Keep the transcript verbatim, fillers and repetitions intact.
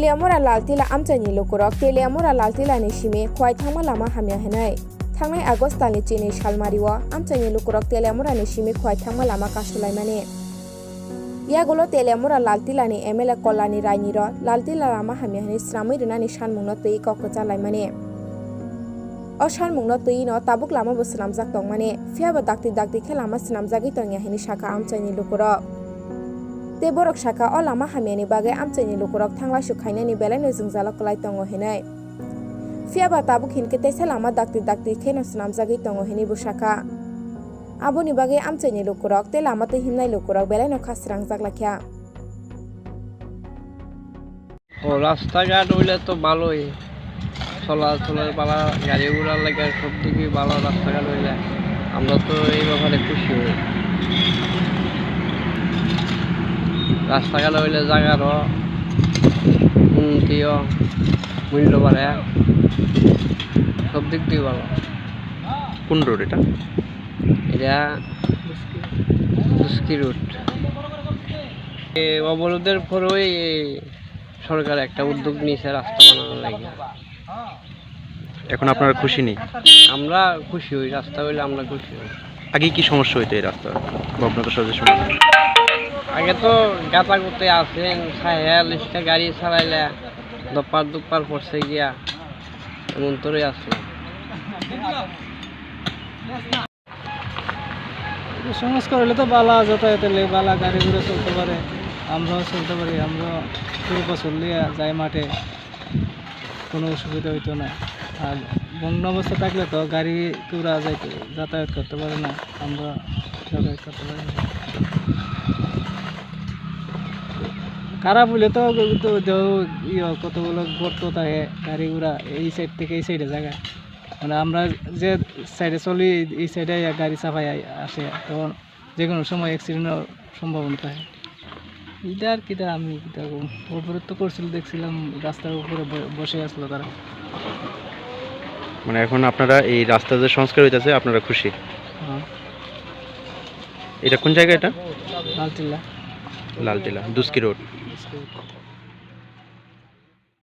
Teliamura Laltila amchaini lukurok Teliamura Laltilani simi Khwai thangma lama hamya hinwi thangnai August talni chini salmario amchaini lukurok Teliamurani simi Khwai thangma lama kasulaimani. Yagulo Teliamura Laltilani M L A Kolani Rainiro Laltila lama hamya hinwi swnamwi rwnani sanmungno twiwi kok kwchalaimani. O sanmungno twiwino tabuk lama bo swnamjak tongmani, phiyaba dakti dakti khe lama swnamjagwi tongya hinwi sakha amchaini lukurok. Tei borok sakha, o lama hamyani bagwi amchaini lukurok thanglaisuk khainani belaino jwngjalo kwlai tongo hinwi. Phiyaba tabuk hinkhe teisa lama dakti dakti kheno swnamjagwi tongo hinwi bo sakha. Aboni bagwi amchaini lukurok tei lama twi himnai lukurok belaino kha srangjak laikha. ও রাস্তাঘাট হইলে তো ভালোই, চলাচলের পালা, গাড়ি ঘোড়ার লাগে সব দিকেই ভালো রাস্তাঘাট হইলে। আমরা তো এই ব্যাপারে খুশি হই। রাস্তাঘাট হইলে জায়গারও উন্নতিও, মূল্য বাড়ে, সব দিক দিয়ে ভালো। কোন রোড এটা? এটা দুস্কি রোড। এই অবরোধের পরেই এই সরকার একটা উদ্যোগ নিয়েছে রাস্তা বানানোর লাগি। এখন আপনারা খুশি নি? আমরা খুশি হই, রাস্তা হইলে আমরা খুশি হই। আগে কি সমস্যা হইতো এই রাস্তা বা আপনাদের সাথে সমস্যা? আগে তো গাতাগুতি আছেন, সাহেল ইসকা গাড়ি চালাইলে দপার দুপার পড়ছে গিয়া, এমন তোরই আসলো। সংস্কার হলে তো বালা, যাতায়াতের লেগে বালা, গাড়ি ঘোড়া চলতে পারে, আমরাও চলতে পারি, আমরা পুরো বছর লিয়া যাই মাঠে, কোনো অসুবিধা হইতো না। আর ভগ্ন অবস্থা থাকলে তো গাড়ি ঘোড়া যাইতে, যাতায়াত করতে পারে না, আমরা যাতায়াত করতে পারি না। খারাপ হইলে তো, তো, তো ইয়ে, কতগুলো গর্ত থাকে, গাড়ি ঘোড়া এই সাইড থেকে এই সাইডে জায়গা, মানে আমরা যে সাইডে চলি, এই সাইডে গাড়ি চাপাই আই-, আসে, তখন যে কোনো সময় অ্যাক্সিডেন্টের সম্ভাবনা থাকে। এটা আর কিটা আমি কিটা করব? অবরোধ তো করছিল, দেখছিলাম রাস্তার উপরে ব-, বসে আসলো তারা। মানে এখন আপনারা এই রাস্তা যে সংস্কার হইতাছে, আপনারা খুশি? হ্যাঁ। এটা কোন জায়গা এটা? লালটিলা। লালটিলা, দুস্কি রোড। দুস্কি রোড।